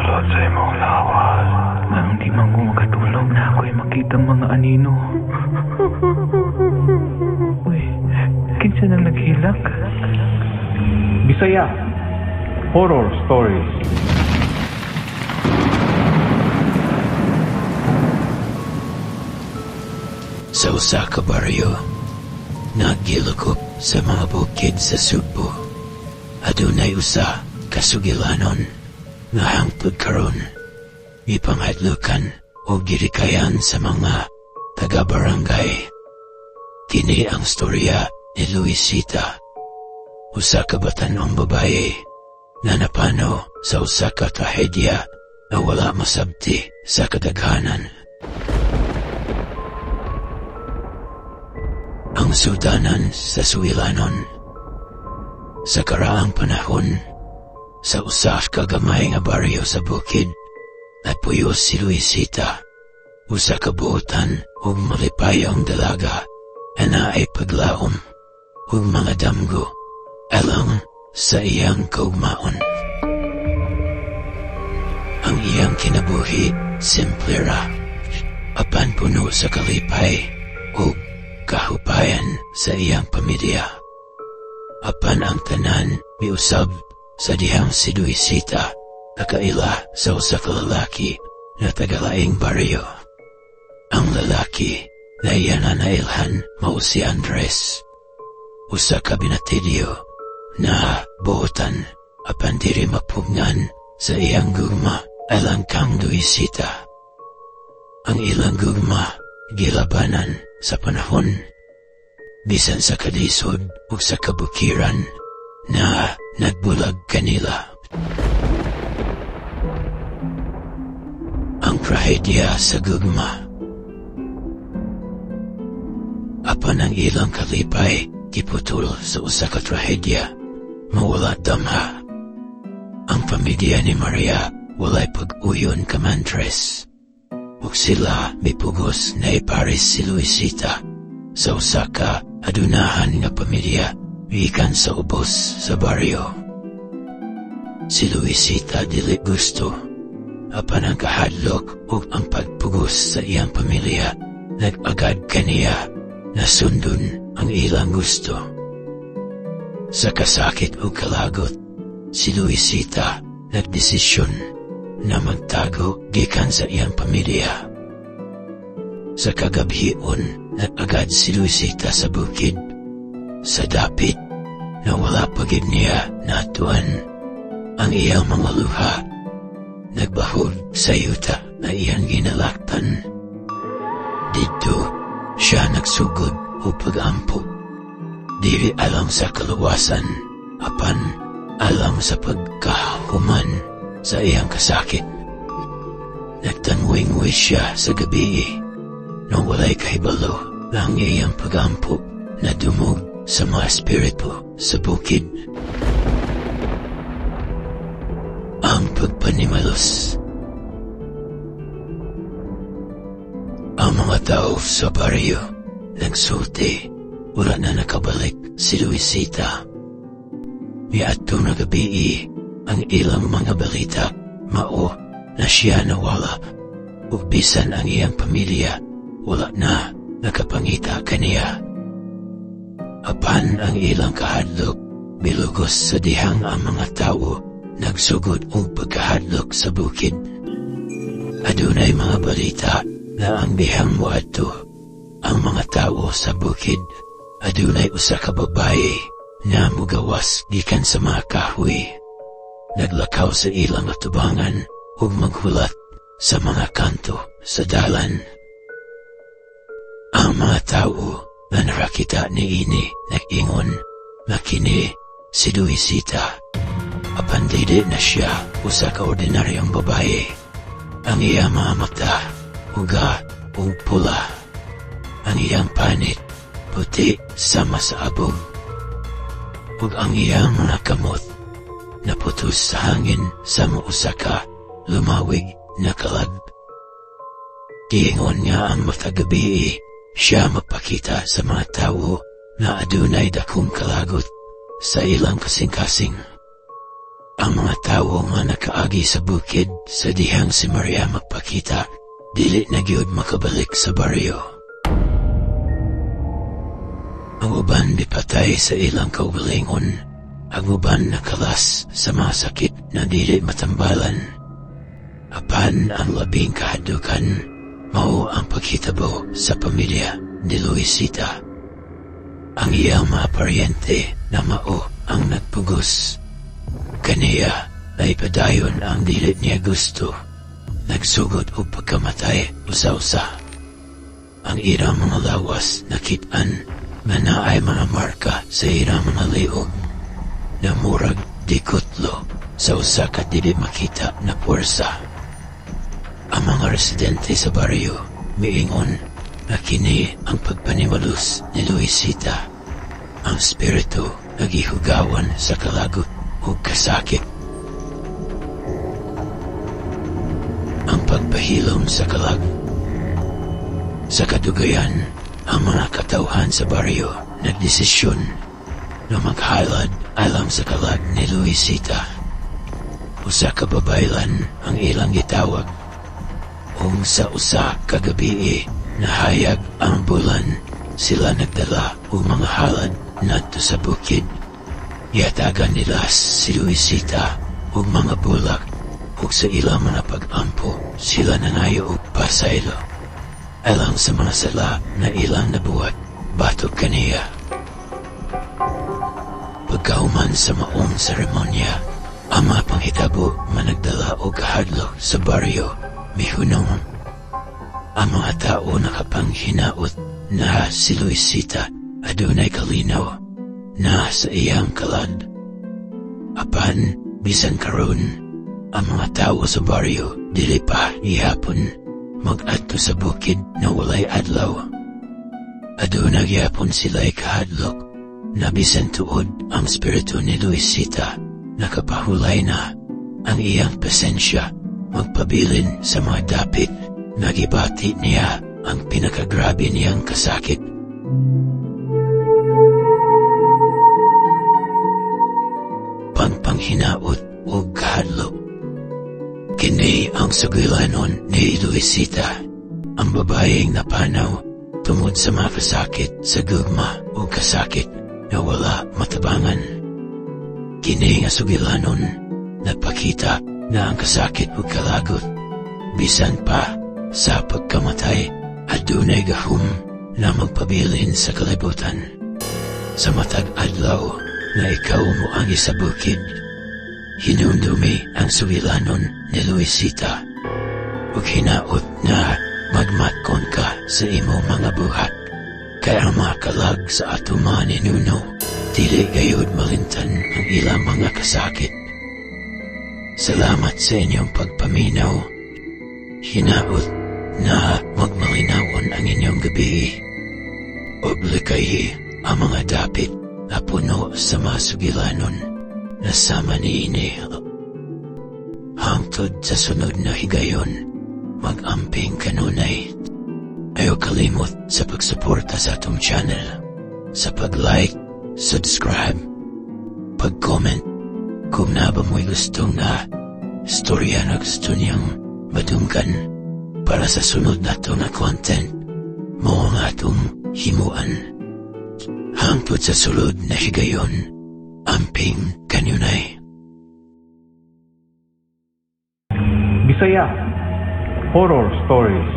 Sulod sa imong lawas. Nganong di man ko makatulog na ako'y makita mga anino. Uy, kinsa nang naghilak? Bisaya Horror Stories. Sa usa ka baryo, nagilukop sa mga bukid sa Sugbo. Adunay usa ka sugilanon nga hangtod karon gipanghadlukan o girikayan sa mga taga-barangay. Kini ang storya ni Luisita, usa ka batan-ong babaye nga napano sa usa ka trahedya na wala masabti sa kadaghanan. Ang sudanan sa suwilanon. Sa karaang panahon, sa usa ka gamay nga baryo sa bukid, nagpuyo si Luisita, usa ka buotan ug malipayong dalaga, na naay paglaom ug mga damgo alang sa iyang kaugmaon. Ang iyang kinabuhi, simple ra, apan puno sa kalipay ug kahupayan sa iyang pamilya. Apan ang tanan miusab sa dihang si Luisita nakaila sa usa ka lalaki na tagalaing baryo. Ang lalaki na iya na nailhan mao si Andres, usa ka binatilyo na buotan apan diri mapugnan sa iyang gugma alang kang Luisita. Ang ilang gugma gilabanan sa panahon, bisan sa kalisod ug sa kabukiran na nagbulag kanila. Ang trahedya sa gugma. Apan ang ilang kalipay giputol sa usa ka trahedya, mawala damha. Ang pamilya ni Maria walay pag-uyon kang Andres. Ug sila mipugos na ipares si Luisita sa usa ka adunahan nga pamilya gikan sa ubos sa baryo. Si Luisita dili gusto, apan ang kahadlok ug ang pagpugos sa iyang pamilya nag-agad kaniya na sundon ang ilang gusto. Sa kasakit ug kalagot, si Luisita nagdesisyon na magtago gikan sa iyang pamilya. Sa kagabhion, nag-agad si Luisita sa bukid. Sa dapit, na wala pa gid niya natuan ang iyang mga luha. Nagbahod sa yuta na iyang ginalaktan. Didto, siya nagsugod o pag-ampo. Dili alang sa kaluwasan, apan alang sa pagkahuman sa iyang kasakit. Nagtanwingwi siya sa gabi, nung walay kahibalo ang iyang pag-ampo na dumog sa mga espiritu sa bukid. Ang pagpanimalos. Ang mga tao sa baryo nagsulti, wala na nakabalik si Luisita. Miadto na gabi ang ilang mga balita mao na siya nawala ug bisan ang iyang pamilya wala na nakapangita kaniya. Apan ang ilang kahadlok milugos sa dihang ang mga tao nagsugod og pagkahadlok sa bukid. Adunay mga balita na ang dihang moadto ang mga tao sa bukid, adunay usa ka babaye na mugawas gikan sa mga kahoy. Naglakaw sa ilang atubangan ug maghulat sa mga kanto sa dalan. Ang mga tao na narakita niini nag-ingon na kini si Luisita. Apan dili na siya usa ka ordinaryong babaye. Ang iyang mga mata uga ug pula. Ang iyang panit puti sama sa abog. Ug ang iyang mga kamot naputos sa hangin sama usa ka lumawig na kalag. Giingon nga ang matag gabii siya mapakita sa mga tao na adunay dakong kalagot sa ilang kasing-kasing. Ang mga tawo nga nakaagi sa bukid sa dihang si Maria magpakita, dili na gyud makabalik sa baryo. Ang uban mipatay sa ilang kaugalingon, ang uban nakalas sa mga sakit na dili matambalan. Apan ang labing kahadlukan, mao ang paghitabo sa pamilya ni Luisita. Ang iyang mga paryente na mao ang nagpugos kaniya ay padayon ang dili niya gusto. Nagsugot og pagkamatay usa-usa. Ang ilang mga lawas nakit-an nga naay mga marka sa ilang mga liog na murag dikutlo sa usa ka dili makita na puwersa. Ang mga residente sa baryo miingon na kini ang pagpanimalus ni Luisita. Ang espiritu nagihugawan sa kalagot ug kasakit. Ang pagpahilom sa kalag. Sa kadugayan, ang mga katawhan sa baryo nagdesisyon na maghalad alang sa kalag ni Luisita. Usa ka babaylan ang ilang gitawag. Ug sa usa ka gabii nahayag ang bulan, sila nagdala og mga halad ngadto sa bukid. Gihatagan nila si Luisita og mga bulak ug sa ilang mga pag-ampo sila nangayo og pasaylo alang sa mga sala na ilang nabuhat batok kaniya. Pagkahuman sa maong seremonya, ang mga panghitabo managdala og kahadlok sa baryo mihunong. Ang mga tao nakapanghinaot na si Luisita adunay kalinaw na sa iyang kalag. Apan bisan karon, ang mga tao sa baryo dili pa gihapon mag-adto sa bukid na walay adlaw. Aduna gihapon sila kahadlok na bisan tuod ang espiritu ni Luisita nakapahulay na, ang iyang presensya magpabilin sa mga dapit na gibati niya ang pinakagrabe niyang kasakit. Pangpanghinaot o kahadlok. Kini ang sugilanon ni Luisita, ang babaeng napanaw tungod sa mga kasakit sa gugma o kasakit na wala matabangan. Kini nga sugilanon nagpakita na ang kasakit o kalagot bisan pa sa pagkamatay adunay gahom na magpabilin sa kalibutan. Sa matag adlaw na ikaw moagi sa bukid, hinumdumi ang sugilanon ni Luisita ug hinaot na magmatkon ka sa imong mga buhat. Kay ang mga kalag sa atong mga ninuno, dili gayud malintan ang ilang mga kasakit. Salamat sa inyong pagpaminaw. Hinaot na magmalinawon ang inyong gabi. Ug likayi ang mga dapit na puno sa mga sugilanon na sama niini. Hangtod sa sunod na higayon, mag-amping kanunay. Ayaw kalimot sa pagsuporta sa atong channel, sa pag-like, subscribe, pag-comment, kung naa ba mo'y gustong na storya na gusto niyang madunggan para sa sunod nato na content, mao ang atong himuan. Hangtod sa sulod na higayon, amping kanunay. Bisaya Horror Stories.